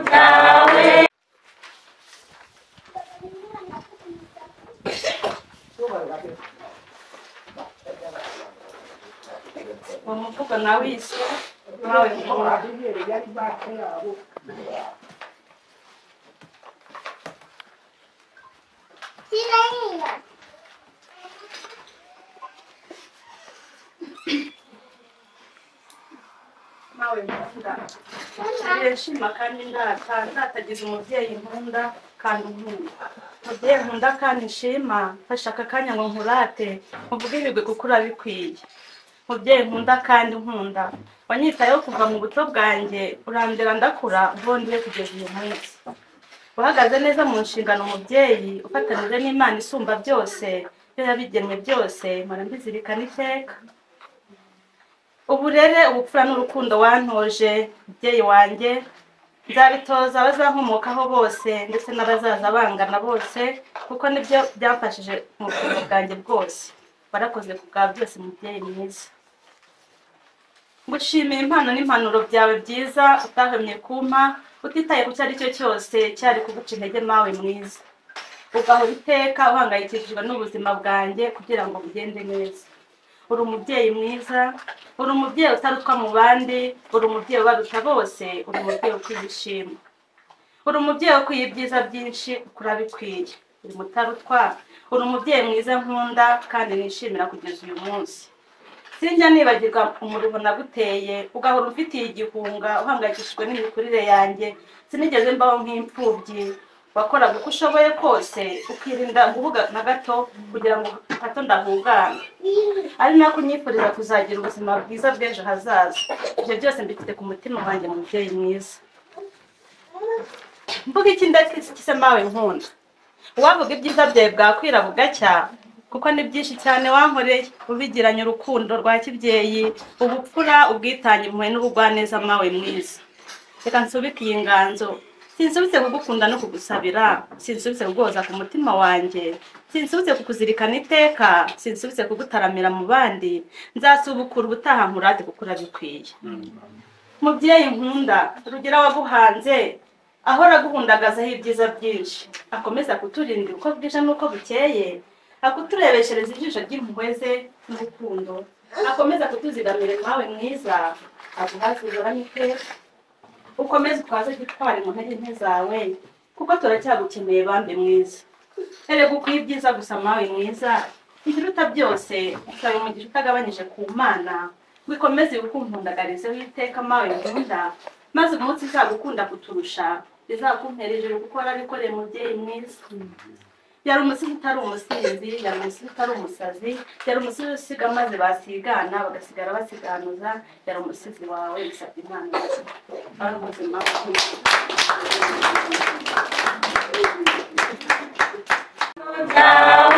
Byawe. Uwo muvugo nawise Mawe Nkunda. Mawe nkunda, nshima kandi ndata ndatagize umubyeyi nkunda kandi unkunda. Mubyeyi nkunda kandi nshima, mfashe aka kanya ngo nkurate, nkuvuge ibigwi kuko urabikwiye. Mubyeyi nkunda kandi nkunda, wanyitayeho kuva mu buto bwanjye, urandera ndakura, ubwo kugeza uyu munsi. Uhagaze neza mu nshingano mubyeyi, ufatanije n'Imana isumba byose, iyo yabigennye byose, mpora mbizirikana iteka. Uburere, ubupfura n'urukundo wantoje, mubyeyi wanjye, nzabitoza abazankomokaho bose ndetse n'abazaza bangana bose, kuko nibyo byamfashije mu buzima bwanjye bwose. Warakoze ku bwa byose mubyeyi mwiza. Ngushimiye impano n'impanuro byawe byiza utahwemye kumpa, utitaye ku cyo ari cyo cyose cyari kuguca intege mawe mwiza. Ugahora iteka uhangayikishijwe n'ubuzima bwanjye kugira ngo bugende neza. Uri umubyeyi mwiza, uri umubyeyi utarutwa mu bandi, uri umubyeyi ubaruta bose, uri umubyeyi ukwiye ishimwe. Uri umubyeyi ukwiye ibyiza byinshi kuko urabikwiye. Uri mutarutwa, uri umubyeyi mwiza nkunda kandi nishimira kugeza uyu munsi. Sinjya nibagirwa umuruho naguteye, ugahora umfitiye igihunga, uhangayikishijwe n'imikurire yanjye. Sinigeze mbaho nk'imfubyi, wakoraga uko ushoboye kose, ukirinda guhuga na gato kugira ngo hato ndahungana. Ari nako unyifuriza kuzagira ubuzima bwiza bw'ejo hazaza. Ibyo byose mbifite ku mutima wanjye mubyeyi mwiza. Mvuga iki ndetse mawe nkunda, uwavuga ibyiza byawe bwakwira bugacya, kuko ni byinshi cyane wankoreye, ubigiranye urukundo rwa kibyeyi, ubupfura, ubwitange, impuhwe n'ubugwaneza mawe mwiza. Reka nsubike iyi nganzo, sinsubitse kugukunda no kugusabira, sinsubitse kuguhoza ku mutima wanjye, sinsubitse kukuzirikana iteka, sinsubitse kugutaramira mu bandi, nzasubukura ubutaha nkurate kuko urabikwiye. Mubyeyi nkunda, Rugira waguhanze, ahora aguhundagazaho ibyiza byinshi, akomeza kuturindira uko bwije n'uko bukeye, akuturebeshereza ijisho ry'impuhwe ze n'urukundo, akomeza kutuzigamira mawe mwiza, aguhaze uhorane iteka. Ukomeze utwaze gitwari mu ntege nke zawe, kuko turacyagukeneye bambe mwiza. Erega ukwiye ibyiza gusa mawe mwiza, ikiruta byose usaba umugisha utagabanyije ku Mana, ngo ikomeze ikumpundagarizeho iteka mawe nkunda, maze umunsi izagukunda kuturusha, izakumpera ijuru kuko warabikoreye mubyeyi mwiza. Yari umusizi utari umusinzi, yari umusizi utari umusazi, yari umusizi usiga maze basigana bagasigara basiganuza, yari umusizi wawe bisabye Imana. Ari ubuzima. Byawe.